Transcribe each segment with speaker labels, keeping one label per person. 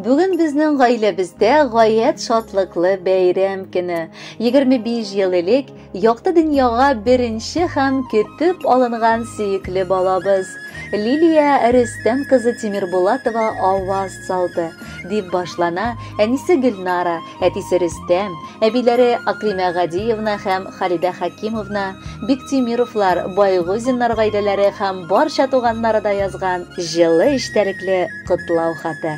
Speaker 1: Бүген безнең гаиләбездә гаять шатлыклы бәйрәм көне. 25 ел элек якты дөньяга беренче һәм көтеп алынган сөекле балабыз Лилия Рөстәм кызы Тимербулатова аваз салды, дип башлана әнисе Гөлнара, әтисе Рөстәм, әбиләре Акримә Гадиевна һәм Халидә Хәкимовна, Биктимировлар, Байгузиннар гаиләләре һәм барча туганнары да язган җылы эчтәлекле котлау хаты.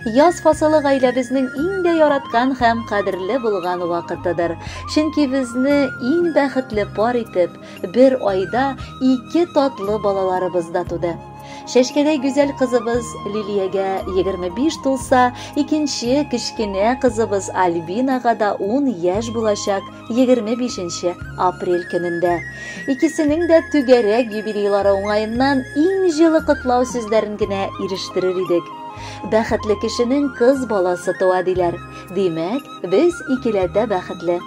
Speaker 1: Яз фасылы гаиләбезнең иң дә яраткан һәм кадерле булган вакытыдыр. Чөнки безне иң бәхетле пар итеп, бер айда ике татлы балаларыбыз да туды. Чәчкәдәй гүзәл кызыбыз Лилиягә 25 тулса, икенче кечкенә кызыбыз Альбинага да 10 яшь булачак 25 апрель көнендә. Икесенең дә түгәрәк юбилейлары уңаеннан иң җылы котлау сүзләрен генә ирештерер идек. Бәхетле кешенең кыз баласы туа диләр. Димәк, без икеләтә бәхетле.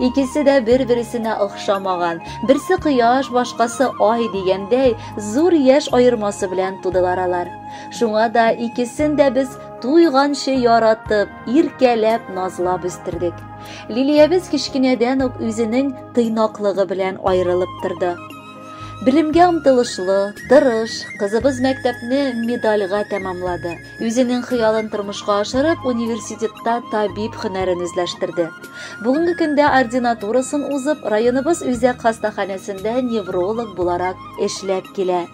Speaker 1: Икесе дә бер-берсенә охшамаган. Берсе кояш, башкасы ай дигәндәй, зур яшь аермасы белән тудылар алар. Шуңа да икесен дә без туйганчы яратып, иркәләп, назлап үстердек. Лилиябез кечкенәдән үк үзенең тыйнаклыгы белән аерылып торды. Белемгә омтылышлы, тырыш, кызыбыз мәктәпне медальгә тәмамлады. Үзенең хыялын тормышка ашырып, университетта табиб һөнәрен үзләштерде. Бүгенге көндә ординатурасын узып, районыбыз үзәк хастаханәсендә невролог буларак эшләп килә.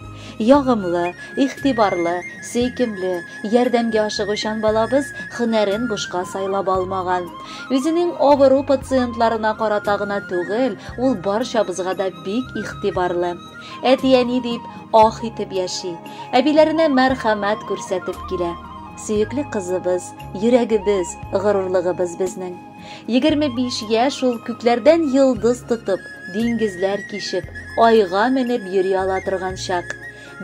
Speaker 1: Ягымлы, игътибарлы, сөйкемле, ярдәмгә ашыгучан балабыз һөнәрен бушка сайлап алмаган. Үзенең авыру пациентларына карата гына түгел, ул барчабызга да бик игътибарлы. Әти-әни дип ах итеп яши, әбиләренә мәрхәмәт күрсәтеп килә. Сөекле кызыбыз, йөрәгебез, горурлыгыбыз безнең. 25 яшь ул күкләрдән йолдыз тотып, диңгезләр кичеп, айга менеп йөри ала торган чак.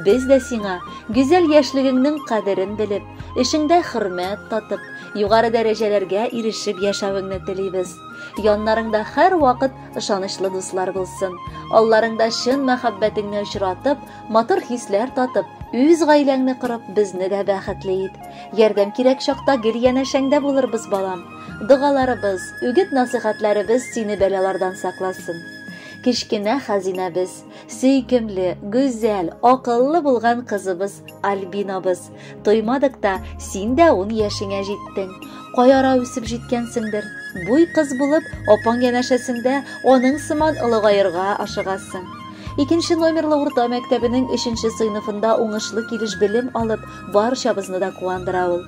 Speaker 1: Без дә сиңа гүзәл яшьлегеңнең кадерен белеп, эшеңдә хөрмәт татып, югары дәрәҗәләргә ирешеп яшәвеңне телибез. Яннарыңда һәрвакыт ышанычлы дуслар булсын. Алларыңда чын мәхәббәтеңне очратып, матур хисләр татып, үз гаиләңне корып, безне дә бәхетле ит. Ярдәм кирәк чакта гел янәшәңдә булырбыз, балам. Догаларыбыз, үгет-насыйхәтләребез сине бәлалардан сакласын. Кечкенә хәзинәбез, сөйкемле, гүзәл, акыллы булган кызыбыз Альбинабыз. Тоймадык та, син дә 10 яшеңә җиттең. Кай ара үсеп җиткәнсеңдер. Буй кыз булып, апаң янәшәсендә аның сыман олыгаерга ашыгасың. Икенче номерлы урта мәктәбенең өченче сыйныфында уңышлы килеш белем алып, барчабызны да куандыра ул.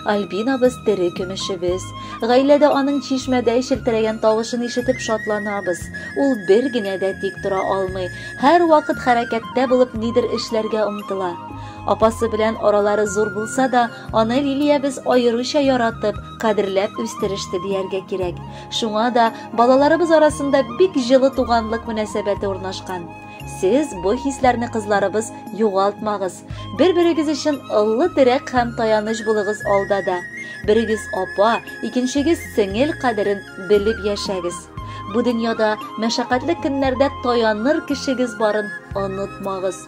Speaker 1: Альбинабыз тере көмешебез. Гаиләдә аның чишмәдәй челтерәгән тавышын ишетеп шатланабыз. Ул бер генә дә тик тора алмый. Һәрвакыт хәрәкәттә булып нидер эшләргә омтыла. Апасы белән аралары зур булса да, аны Лилиябез аеруча яратып, кадерләп үстереште дияргә кирәк. Шуңа да балаларыбыз арасында бик җылы туганлык мөнәсәбәте урнашкан. Сез бу хисләрне, кызларыбыз, югалтмагыз. Бер-берегез өчен ыллы терәк һәм таяныч булыгыз алда да. Берегез апа, икенчегез сеңел кадерен белеп яшәгез. Бу дөньяда мәшәкатьле көннәрдә таяныр кешегез барын онытмагыз.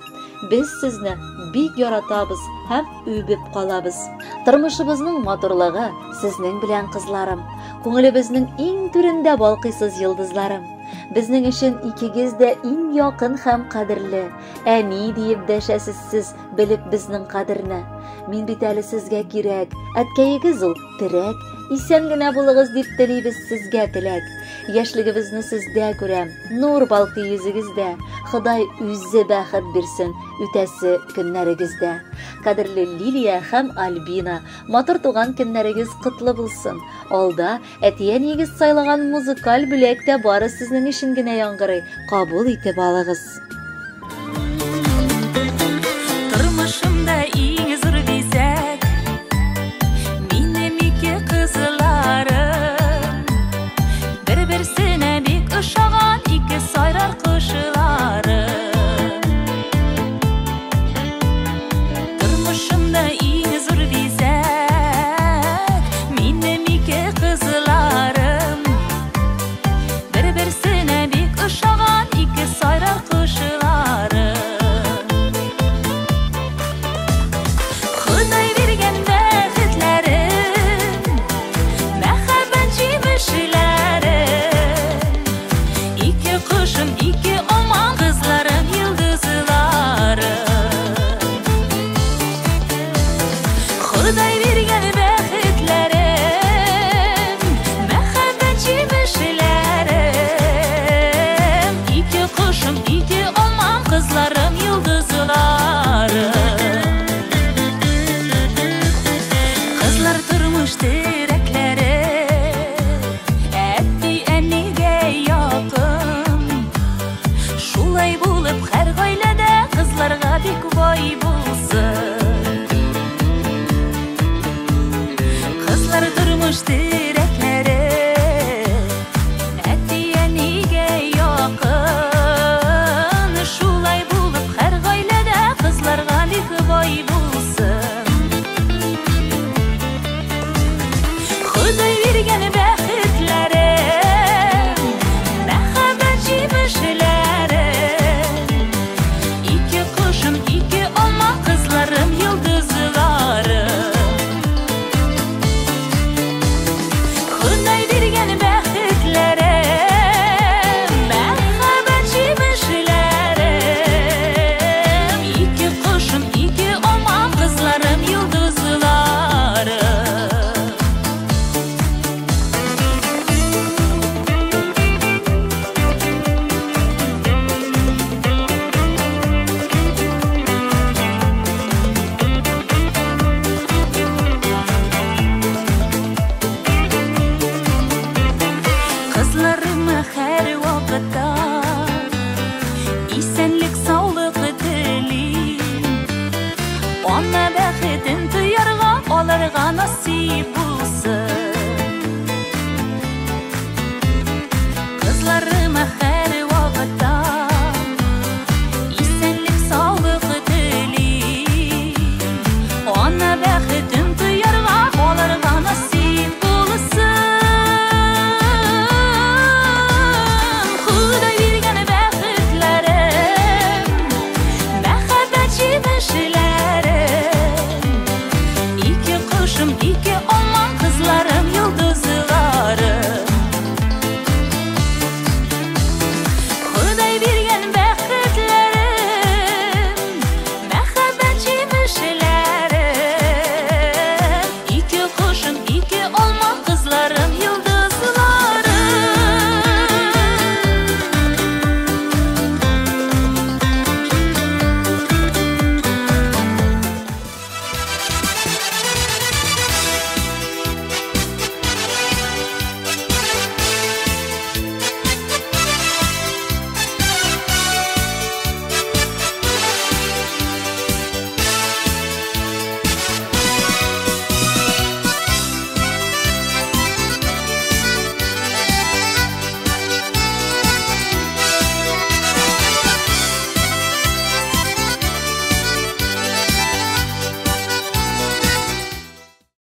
Speaker 1: Без сезне бик яратабыз һәм үбеп калабыз. Тормышыбызның матурлыгы сезнең белән, кызларым. Күңелебезнең иң түрендә балкыйсыз йолдызларым. Безнең өчен икегез дә иң якын һәм кадерле. Әни диеп дәшәсез сез, белеп безнең кадерне. Мин бит әле сезгә кирәк, әткәегез ул терәк. Исән генә булыгыз дип телибез сезгә теләк. Яшьлегебезне сездә күрәм, нур балкый йөзегездә. Ходай үзе бәхет бирсен үтәсе көннәрегездә. Кадерле Лилия һәм Альбина, матур туган көннәрегез котлы булсын. Алда әти-әниегез сайлаган музыкаль бүләк тә бары сезнең өчен генә яңгырый. Кабул итеп алыгыз.
Speaker 2: Тормышымда иң зур бизәк минем ике кызларым. Бер-берсенә бик ошаган ике сайрар кошларым. Тормышымда иң зур бизәк минем ике кызларым. Бер-берсенә бик ошаган ике сайрар кошларым. Ходай биргән бәхетләрем, мәхәббәт җимешләрем. Ике кошым, ике алмам, кызларым, йолдызларым. Кызлар тормыш терәкләре, әти-әнигә якын. Шулай булып һәр гаиләдә кызларга бик бай булсын. Кызлар тормыш терәкләре, әти-әнигә якын. Шулай булып һәр гаиләдә кызларга бик бай булсын. Ходай биргән бәхетләрем, мәхәббәт җимешләрем. Ике кошым, ике алма, кызларым, йолдызларым. Ходай биргән бәхетләрем, мәхәббәт җимешләрем. Ике кошым, ике алма, кызларым, йолдызларым. Кызларыма һәр вакытта исәнлек, саулык телим. Ана бәхетен тоярга аларга насыйп булсын.